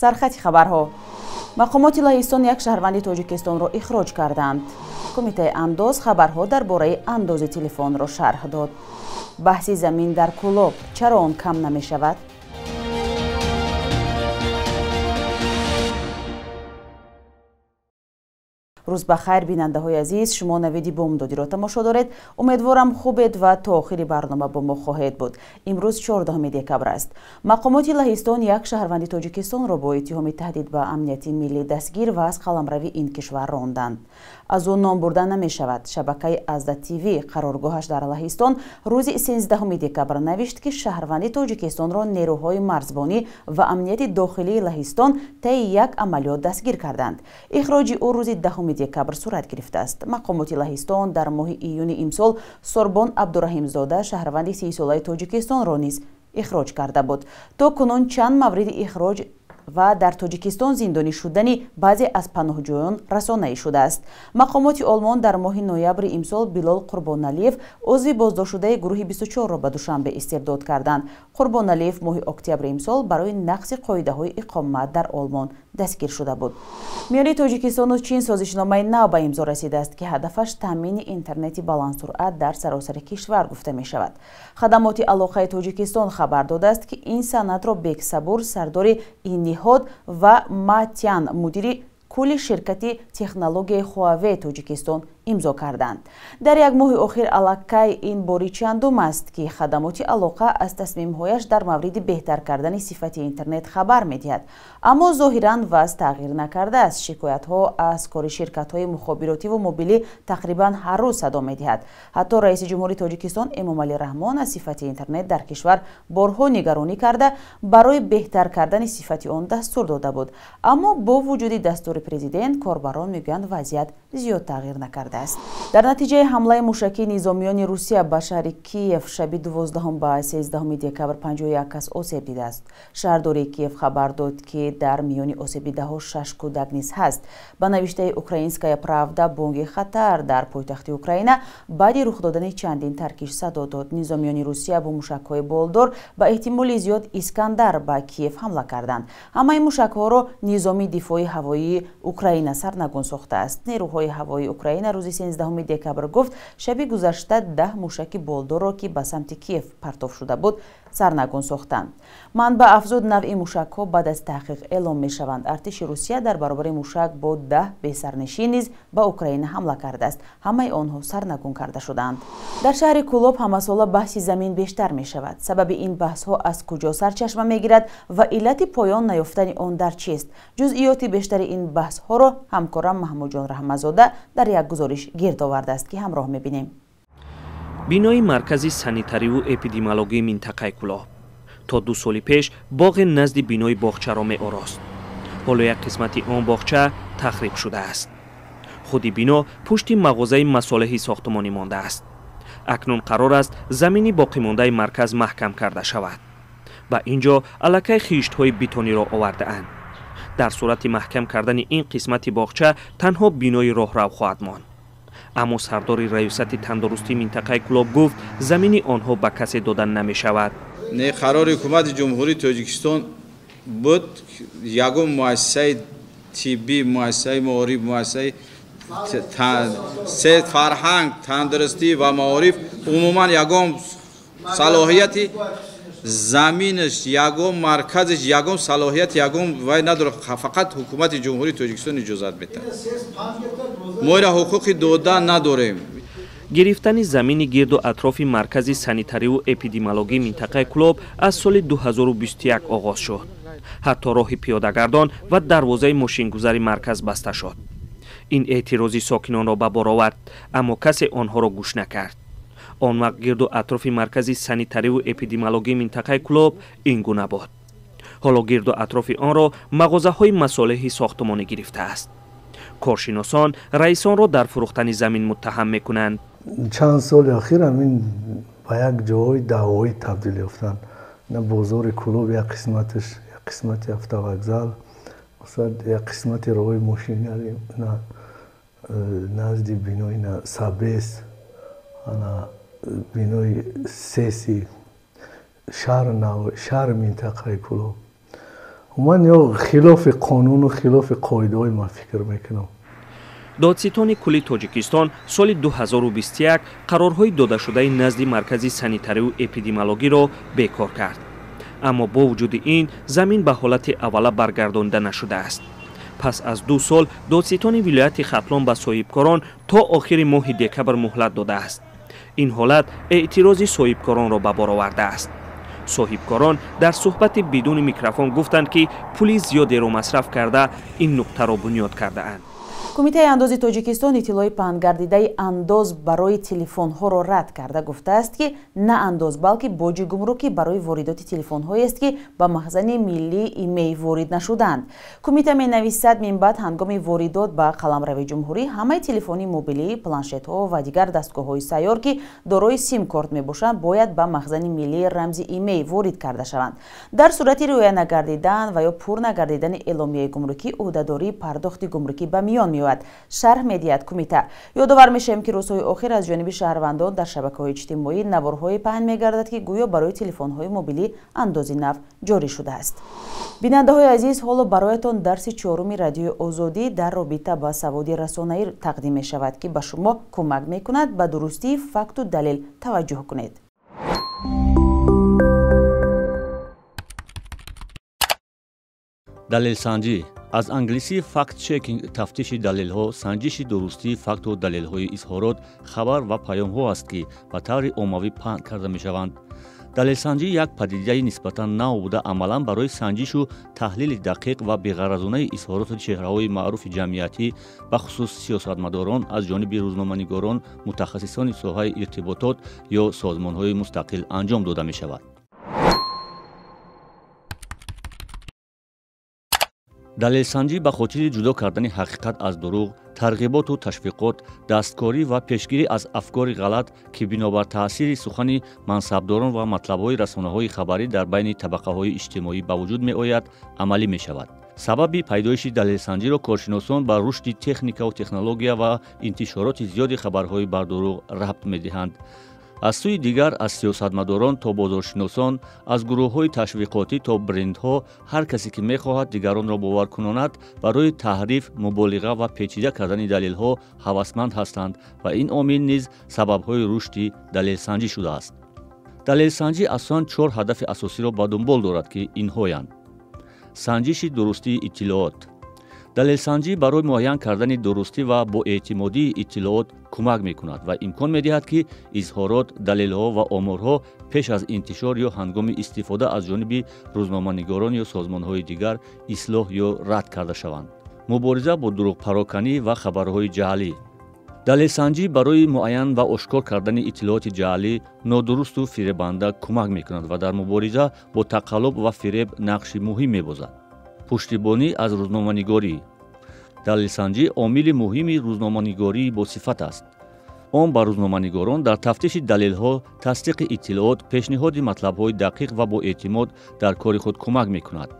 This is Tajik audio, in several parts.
Сархати хабарҳо. Мақомоти Лаҳистон як шаҳрванди Тоҷикистонро ихроҷ карданд. Кумитаи андоз хабарҳо дар бораи андози телефонро шарҳ дод. Баҳси замин дар Кӯлоб чаро он кам намешавад? Рӯз ба хайр, бинандаҳои азиз, шумо навиди бомдодиро тамошо доред. Умедворам хубед ва то охири барнома бо мо хоҳед буд. Имрӯз 14 декабр аст. Мақомоти Лаҳистон як шаҳрванди Тоҷикистонро бо иттиҳоми таҳдид ба амнияти миллӣ дастгир ва аз қаламрави ин кишвар ронданд. Аз ӯ ном бурда намешавад. Шабакаи Азда ТВ қароргоҳаш дар Лаҳистон рӯзи 13 декабр навишт, ки шаҳрванди Тоҷикистонро нерӯҳои марзбонӣ ва амнияти дохилии Лаҳистон таи як амалиёт дастгир карданд. Ихроҷи ӯ рӯзи 10 декабр сурат гирифтааст. Мақомоти Лаҳистон дар моҳи июни имсол Сорбон Абдураҳимзода, шаҳрванди 30-солаи Тоҷикистонро низ ихроҷ карда буд. То кунун чанд мавриди ихроҷ ва дар Тоҷикистон зиндонӣ шудани баъзе аз паноҳҷӯён расонаӣ шудааст. Мақомоти Олмон дар моҳи ноябри имсол Билол Қурбоналиев, узви боздоштшудаи гурӯҳи 24-ро ба Душанбе истирдод карданд. Қурбоналиев моҳи октябри имсол барои нақзи қоидаҳои иқомат дар Олмон дастгир шуда буд. Миёни Тоҷикистону Чин созишномаи нав ба имзо расидааст, ки ҳадафаш таъмини интернети баландсуръат дар саросари кишвар гуфта мешавад. Хадамоти алоқаи Тоҷикистон хабар додааст, ки ин санадро Бексабур, сардори ин ниҳод, ва Ма Тян, мудири кулли ширкати технологияи Хуавей Тоҷикистон имзо карданд. Дар як моҳи охир аллакай ин бори чандум аст, ки хадамоти алоқа аз тасмимҳояш дар мавриди беҳтар кардани сифати интернет хабар медиҳад. Аммо зоҳиран вазъ тағйир накардааст. Шикоятҳо аз кори ширкатҳои мухобиротиву мобилӣ тақрибан ҳар рӯз садо медиҳад. Ҳатто раиси ҷумҳури Тоҷикистон Эмомалӣ Раҳмон аз сифати интернет дар кишвар борҳо нигаронӣ карда, барои беҳтар кардани сифати он дастур дода буд. Аммо бо вуҷуди дастури президент корбарон мегӯянд, вазъият зиёд тағйир накардааст. Дар натиҷаи ҳамлаи мушакии низомиёни Русия ба шаҳри Киев шаби 12 ба 13 декабр 51 кас осеб дидааст. Шаҳрдории Киев хабар дод, ки дар миёни осебдидаҳо 6 кӯдак низ ҳаст. Ба навиштаи Украинская правда, бонги хатар дар пойтахти Украина баъди рух додани чандин таркиш садо дод. Низомиёни Русия бо мушакҳои болдор ба эҳтимоли зиёд Искандар ба Киев ҳамла карданд. Ҳамаи мушакҳоро низоми дифои ҳавоии Украина сарнагун сохтааст. Нерӯҳои ҳавоии Украина рӯзи 13 декабр гуфт, шаби гузашта 10 мушаки болдорро, ки ба самти Киев партоф шуда буд, сарнагун сохтанд. Манбаъ афзуд, навъи мушакҳо баъд аз таҳқиқ эълом мешаванд. Артиши Русия дар баробари мушак бо 10 бесарнишин низ ба Украина ҳамла кардааст. Ҳамаи онҳо сарнагун карда шуданд. Дар шаҳри Кӯлоб ҳамасола баҳси замин бештар мешавад. Сабаби ин баҳсҳо аз куҷо сарчашма мегирад ва иллати поён наёфтани он дар чист? Ҷузъиёти бештари ин баҳсҳоро ҳамкорам Маҳмудҷон Раҳмазода дар як гузориш гирд овардааст, ки ҳамроҳ мебинем. Бинои маркази санитариву эпидемиологии минтақаи Кӯлоб то 2 соли пеш боғи назди бинои боғчаро меорост. Ҳоло як қисмати он боғча тахриб шудааст. Худи бино пушти мағозаи масолеҳи сохтумонӣ мондааст. Акнун қарор аст замини боқимондаи марказ маҳкам карда шавад. Ба ин ҷо аллакай хиштҳои бетониро овардаанд. Дар сурати маҳкам кардани ин қисмати боғча танҳо бинои роҳрав хоҳад монд. Аммо сардори раёсати тандурустии минтақаи Кӯлоб гуфт, замини онҳо ба касе дода намешавад. Не, қарори ҳукумати Ҷумҳурии Тоҷикистон буд, ягон муассисаи тиббӣ, муассисаи маориф, муассисаи фарҳанг, тандурустӣ ва маориф умуман ягон салоҳияти заминаш, ягон марказаш, ягон салоҳият, ягон вай надорад. Фақат ҳукумати Ҷумҳурии Тоҷикистон иҷозат медиҳад. Мо ира ҳуқуқи дода надорем. Гирифтани замини гирду атрофи маркази санитариву эпидемиологии минтақаи Кӯлоб аз соли 2021 оғоз шуд. Ҳатто роҳи пиёдагардон ва дарвозаи мошингузари марказ баста шуд. Ин эътирози сокинонро ба бор овард, аммо касе онҳоро гӯш накард. Он вақт гирду атрофи маркази санитариву эпидемиологии минтақаи Кӯлоб ин гуна буд. Ҳоло гирду атрофи онро мағозаҳои масолеҳи сохтумонӣ гирифтааст. Коршиносон раисонро дар фурӯхтани замин муттаҳам мекунанд. Чанд соли охир ҳамин ба як ҷоҳои даъвоӣ табдил ёфтанд. Бозори Кӯлоб як қисматаш, як қисмати автовокзал, масалан як қисмати роҳи мошингарӣ назди бинои Сабес, бинои сеси шаҳр, шаҳри минтақаи Кӯлоб. Умуман ё хилофи қонуну хилофи қоидаҳои ман фикр мекунам. Додситони кулли Тоҷикистон соли 2021 қарорҳои додашудаи назди маркази санитарию эпидемиологиро бекор кард. Аммо бо вуҷуди ин замин ба ҳолати аввала баргардонда нашудааст. Пас аз 2 сол додситони вилояти Хатлон ба соҳибкорон то охири моҳи декабр муҳлат додааст. Ин ҳолат эътирози соҳибкоронро ба бор овардааст. Соҳибкорон дар суҳбати бидуни микрофон гуфтанд, ки пули зиёдеро масраф карда ин нуқтаро бунёд кардаанд. Кумитаи андози Тоҷикистон иттилои паҳнгардидаи андоз барои телефонҳоро рад карда гуфтааст, ки на андоз, балки боҷи гумрукӣ барои воридоти телефонҳоест, ки ба махзани миллии имей ворид нашуданд. Кумита менависад, минбаъд ҳангоми воридот ба қаламрави ҷумҳурӣ ҳамаи телефони мобилӣ, планшетҳо ва дигар дастгоҳҳои сайёр, ки дорои симкорт мебошанд, бояд ба махзани миллии рамзи имей ворид карда шаванд. Дар сурати риоя нагардидан ва ё пур нагардидани эъломияи гумрукӣ ӯҳдадории пардохти гумрукӣ ба миён меояд, шарҳ медиҳад кумита. Ёдовар мешавем, ки рӯзҳои охир аз ҷониби шаҳрвандон дар шабакаҳои иҷтимоӣ наворҳое паҳн мегардад, ки гӯё барои телефонҳои мобилӣ андози нав ҷорӣ шудааст. Бинандаҳои азиз, ҳоло бароятон дарси чоруми радиои Озодӣ дар робита ба саводи расонаӣ тақдим мешавад, ки ба шумо кӯмак мекунад ба дурустии факту далел таваҷҷӯҳ кунед. Далелсанҷӣ аз англисӣ fact-checking тафтиши далелҳо, санҷиши дурустии факту далелҳои изҳорот, хабар ва паёмҳо аст, ки ба таври оммавӣ паҳн карда мешаванд. Далелсанҷӣ як падидаи нисбатан нав буда, амалан барои санҷишу таҳлили дақиқ ва беғаразонаи изҳороти чеҳраҳои маъруфи ҷамъиятӣ, бахусус сиёсатмадорон, аз ҷониби рӯзноманигорон, мутахассисони соҳаи иртиботот ё созмонҳои мустақил анҷом дода мешавад. Далелсанҷӣ ба хотири ҷудо кардани ҳақиқат аз дурӯғ, тарғиботу ташвиқот, дасткорӣ ва пешгирӣ аз афкори ғалат, ки бинобар таъсири сухани мансабдорон ва матлабҳои расонаҳои хабарӣ дар байни табақаҳои иҷтимоӣ ба вуҷуд меояд, амалӣ мешавад. Сабаби пайдоиши далелсанҷиро коршиносон ба рушди техникаву технология ва интишороти зиёди хабарҳои бардурӯғ рабт медиҳанд. Аз сӯи дигар, аз сиёсатмадорон то бозоршиносон, аз гурӯҳҳои ташвиқотӣ то брендҳо, ҳар касе ки мехоҳад дигаронро бовар кунонад, барои таҳриф, муболиға ва печида кардани далелҳо ҳавасманд ҳастанд ва ин омил низ сабабҳои рушди далелсанҷӣ шудааст. Далелсанҷӣ асосан 4 ҳадафи асосиро ба дунбол дорад, ки инҳоянд: санҷиши дурустии иттилоот. Далелсанҷӣ барои муайян кардани дурустӣ ва боэътимодии иттилоот кӯмак мекунад ва имкон медиҳад, ки изҳорот, далелҳо ва оморҳо пеш аз интишор ё ҳангоми истифода аз ҷониби рӯзноманигорон ё созмонҳои дигар ислоҳ ё рад карда шаванд. Мубориза бо дурӯғпароканӣ ва хабарҳои ҷаълӣ. Далелсанҷӣ барои муайян ва ошкор кардани иттилооти ҷаълӣ, нодурусту фиребанда кӯмак мекунад ва дар мубориза бо тақаллуб ва фиреб нақши муҳим мебозад. Пуштибонӣ аз рӯзноманигорӣ. Далелсанҷӣ омили муҳими рӯзноманигории босифат аст. Он ба рӯзноманигорон дар тафтиши далелҳо, тасдиқи иттилоот, пешниҳоди матлабҳои дақиқ ва боэътимод дар кори худ кӯмак мекунад.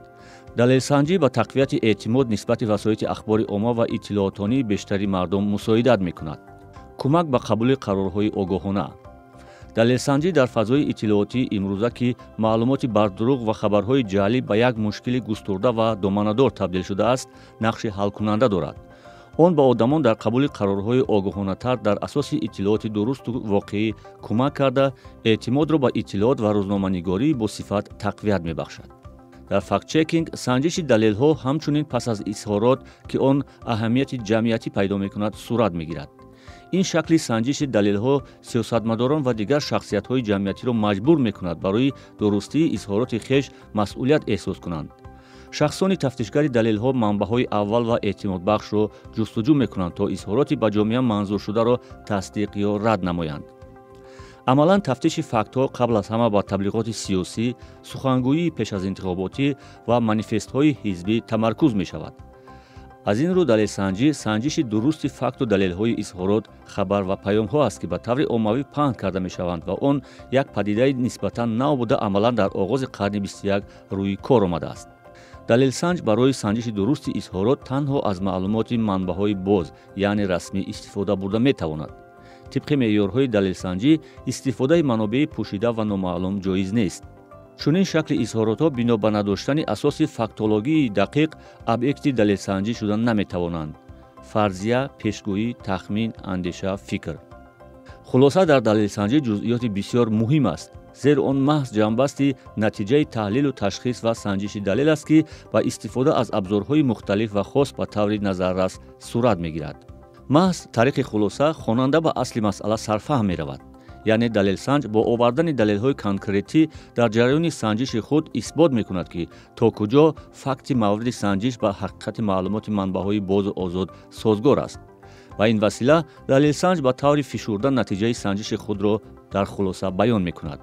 Далелсанҷӣ ба тақвияти эътимод нисбати васоити ахбори омма ва иттилоотонии бештари мардум мусоидат мекунад. Кӯмак ба қабули қарорҳои огоҳона. Далелсанҷӣ дар фазои иттилоотии имрӯза, ки маълумоти бардурӯғ ва хабарҳои ҷаълӣ ба як мушкили густурда ва доманадор табдил шудааст, нақши ҳалкунанда дорад. Он ба одамон дар қабули қарорҳои огоҳонатар дар асоси иттилооти дурусту воқеӣ кӯмак карда, эътимодро ба иттилоот ва рӯзноманигории босифат тақвият мебахшад. Дар фактчекинг санҷиши далелҳо ҳамчунин пас аз изҳорот, ки он аҳамияти ҷамъиятӣ пайдо мекунад, сурат мегирад. Ин шакли санҷиши далелҳо сиёсатмадорон ва дигар шахсиятҳои ҷамъиятиро маҷбур мекунад барои дурустии изҳороти хеш масъулият эҳсос кунанд. Шахсони тафтишгари далелҳо манбаъҳои аввал ва эътимодбахшро ҷустуҷӯ мекунанд, то изҳороти ба ҷомеа манзуршударо тасдиқ ё рад намоянд. Амалан тафтиши фактҳо қабл аз ҳама ба таблиғоти сиёсӣ, сухангӯии пеш аз интихоботӣ ва манифестҳои ҳизбӣ тамаркуз мешавад. Аз ин рӯ далелсанҷӣ санҷиши дурусти факту далелҳои изҳорот, хабар ва паёмҳо аст, ки ба таври оммавӣ паҳн карда мешаванд ва он як падидаи нисбатан нав буда, амалан дар оғози қарни 21 рӯи кор омадааст. Далелсанҷ барои санҷиши дурусти изҳорот танҳо аз маълумоти манбаъҳои боз, яъне расмӣ истифода бурда метавонад. Тибқи меъёрҳои далелсанҷӣ, истифодаи манобеи пӯшида ва номаълум ҷоиз нест. Чунин шакли изҳоротҳо бино ба надоштани асоси фактологии дақиқ объекти далелсанҷӣ шуда наметавонанд. Фарзия, пешгӯӣ, тахмин, андеша, фикр. Хулоса, дар далелсанҷӣ ҷузъиёти бисёр муҳим аст, зеро он маҳз ҷамъбасти натиҷаи таҳлилу ташхис ва санҷиши далел аст, ки ба истифода аз абзорҳои мухталиф ва хос ба таври назаррас сурат мегирад. Маҳз тариқи хулоса хонанда ба асли масъала сарфаҳм меравад. Яъне далелсанҷ бо овардани далелҳои конкретӣ дар ҷараёни санҷиши худ исбот мекунад, ки то куҷо факти мавриди санҷиш ба ҳақиқати маълумоти манбаъҳои бозу озод созгор аст. Ба ин васила далелсанҷ ба таври фишурда натиҷаи санҷиши худро дар хулоса баён мекунад.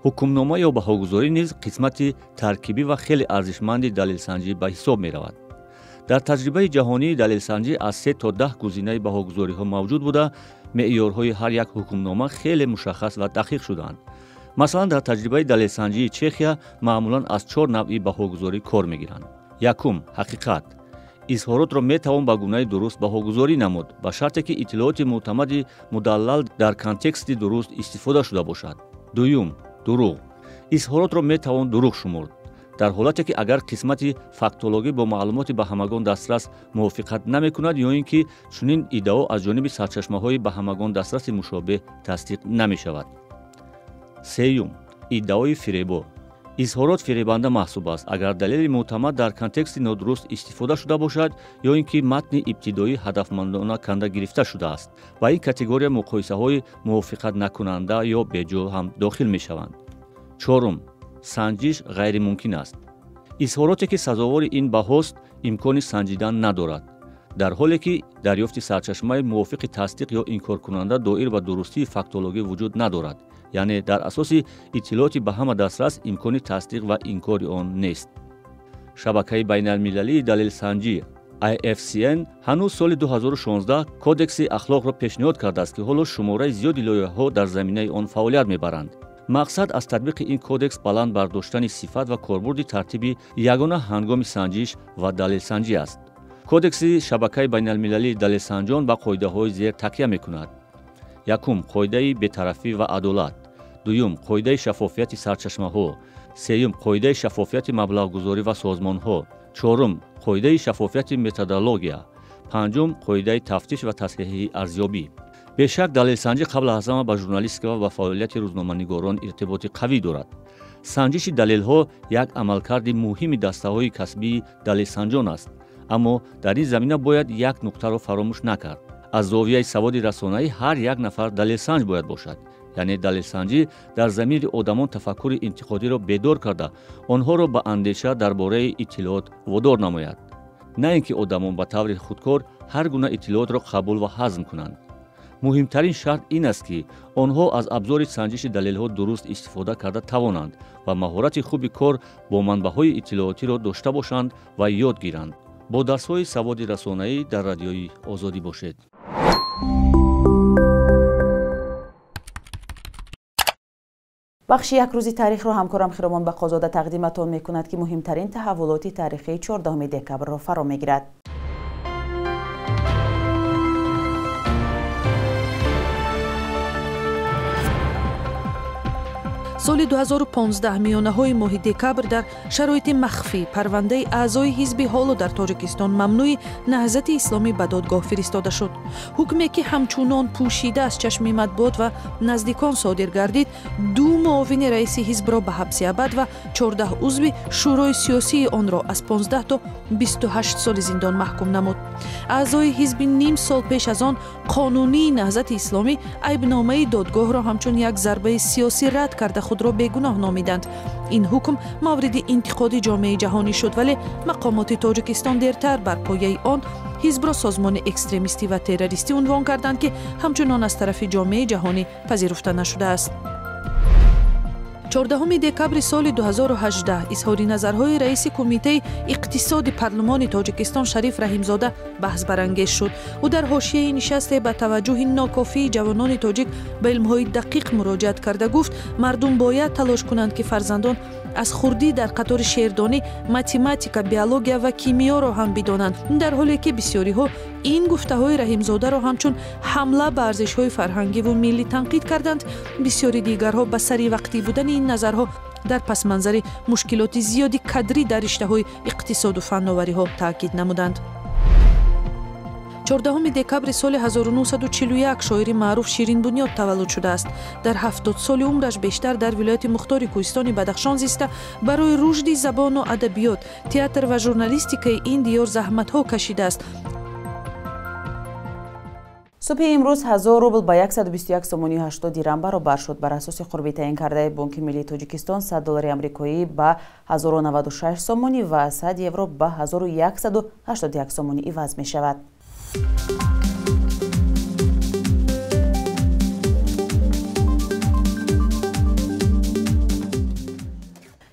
Ҳукмнома ё баҳогузорӣ низ қисмати таркибӣ ва хеле арзишманди далелсанҷӣ ба ҳисоб меравад. Дар таҷрибаи ҷаҳонии далелсанҷӣ аз 3 то 10 гузинаи баҳогузориҳо мавҷуд буда, меъёрҳои ҳар як ҳукмнома хеле мушаххас ва дақиқ шудаанд. Масалан, дар таҷрибаи далелсанҷии Чехия маъмулан аз 4 навъи баҳогузорӣ кор мегиранд. Якум, ҳақиқат. Изҳоротро метавон ба гунаи дуруст баҳогузорӣ намуд, ба шарте ки иттилооти мӯътамади мудаллал дар контексти дуруст истифода шуда бошад. Дуюм, дурӯғ. Изҳоротро метавон дурӯғ шумурд дар ҳолате ки агар қисмати фактологӣ бо маълумоти ба ҳамагон дастрас мувофиқат намекунад ё ин ки чунин иддао аз ҷониби сарчашмаҳои ба ҳамагон дастраси мушобеҳ тасдиқ намешавад. Сеюм, иддаои фиребо. Изҳорот фиребанда маҳсуб аст, агар далели мӯътамад дар контексти нодуруст истифода шуда бошад ё ин ки матни ибтидоӣ ҳадафмандона канда гирифта шудааст. Ба ин категория муқоисаҳои мувофиқатнакунанда ё беҷо ҳам дохил мешаванд. Чорум, санҷиш ғайримумкин аст. Изҳороте ки сазовори ин баҳост, имкони санҷидан надорад, дар ҳоле ки дарёфти сарчашмаи мувофиқи тасдиқ ё инкоркунанда доир ба дурустии фактологӣ вуҷуд надорад. Яъне дар асоси иттилооти ба ҳама дастрас имкони тасдиқ ва инкори он нест. Шабакаи байналмилалии далелсанҷӣ IFCN ҳанӯз соли 2016 кодекси ахлоқро пешниҳод кардааст, ки ҳоло шумораи зиёди лоиҳаҳо дар заминаи он фаъолият мебаранд. Мақсад аз татбиқи ин кодекс баланд бардоштани сифат ва корбурди тартиби ягона ҳангоми санҷиш ва далелсанҷӣ аст. Кодекси шабакаи байналмилалии далелсанҷон ба қоидаҳои зер такя мекунад. Якум, қоидаи бетарафӣ ва адолат. Дуюм, қоидаи шаффофияти сарчашмаҳо. Сеюм, қоидаи шаффофияти маблағгузорӣ ва созмонҳо. Чорум, қоидаи шаффофияти методология. Панҷум, қоидаи тафтиш ва тасҳиҳи арзёбӣ. Бешак, далелсанҷӣ қабл аз ҳама ба журналистика ва ба фаъолияти рӯзноманигорон иртиботи қавӣ дорад. Санҷиши далелҳо як амалкарди муҳими дастаҳои касбии далелсанҷон аст, аммо дар ин замина бояд як нуқтаро фаромӯш накард. Аз зовияи саводи расонаӣ ҳар як нафар далелсанҷ бояд бошад. Яъне далелсанҷӣ дар замири одамон тафаккури интиқодиро бедор карда, онҳоро ба андеша дар бораи иттилоот водор намояд. На ин ки одамон ба таври худкор ҳар гуна иттилоотро қабул ва ҳазм кунанд. Муҳимтарин шарт ин аст, ки онҳо аз абзори санҷиши далелҳо дуруст истифода карда тавонанд ва маҳорати хуби кор бо манбаъҳои иттилоотиро дошта бошанд ва ёд гиранд. Бо дарсҳои саводи расонаӣ дар радиои Озодӣ бошед. Бахши як рӯзи таърихро ҳамкорам Хиромон Бақозода тақдиматон мекунад, ки муҳимтарин таҳаввулоти таърихии 14 декабрро фаро мегирад. Соли 2015 миёнаҳои моҳи декабр дар шароити махфӣ парвандаи аъзои ҳизби ҳоло дар Тоҷикистон мамнӯи Наҳзати Исломӣ ба додгоҳ фиристода шуд. Ҳукме ки ҳамчунон пӯшида аз чашми матбуот ва наздикон содир гардид, ду муовини раиси ҳизбро ба ҳабси абад ва 14 узви шӯрои сиёсии онро аз 15 то 28 соли зиндон маҳкум намуд. Аъзои ҳизби ним сол пеш аз он қонунии Наҳзати Исломӣ айбномаи додгоҳро ҳамчун як зарбаи сиёсӣ рад карда худро бегуноҳ номиданд. Ин ҳукм мавриди интиқоди ҷомеаи ҷаҳонӣ шуд, вале мақомоти Тоҷикистон дертар бар пояи он ҳизбро созмони экстремистӣ ва террористӣ унвон карданд, ки ҳамчунон аз тарафи ҷомеаи ҷаҳонӣ пазируфта нашудааст. 14 декабри соли 2018 изҳори назарҳои раиси кумитаи иқтисоди парлумони Тоҷикистон Шариф Раҳимзода баҳсбарангез шуд. Ӯ дар ҳошияи нишасте ба таваҷҷӯҳи нокофии ҷавонони тоҷик ба илмҳои дақиқ муроҷиат карда гуфт, мардум бояд талош кунанд, ки фарзандон аз хурдӣ дар қатори шеърдонӣ, математика, биология ва кимиёро ҳам бидонанд, дар ҳоле ки бисёриҳо ин гуфтаҳои Раҳимзодаро ҳамчун ҳамла ба арзишҳои фарҳангиву миллӣ танқид карданд. Бисёри дигарҳо ба саривақтӣ будани ин назарҳо Дар пасманзари мушкилоти зиёди кадрӣ дар риштаҳои иқтисоду фанновариҳо таъкид намуданд. 14 декабри соли 1941 шоири маъруф Ширинбунёд таваллуд шудааст. Дар 70 соли умраш бештар дар вилояти мухтори кӯҳистони Бадахшон зиста, барои рушди забону адабиёт, театр ва журналистикаи ин диёр заҳматҳо кашидааст. Субҳи имрӯз 1000 рубл ба 121 сомонию 80 дирам баробар шуд. Бар асоси қурби таъин кардаи Бонки миллии Тоҷикистон 100 доллари амрикоӣ ба 1096 сомонӣ ва 100 евро ба 1181 сомонӣ иваз мешавад.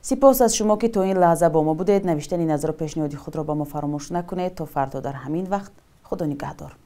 Сипос аз шумо, ки то ин лаҳза бо мо будед. Навиштани назару пешниҳоди худро ба мо фаромӯш накунед. То фардо дар ҳамин вақт, Худо нигаҳдор.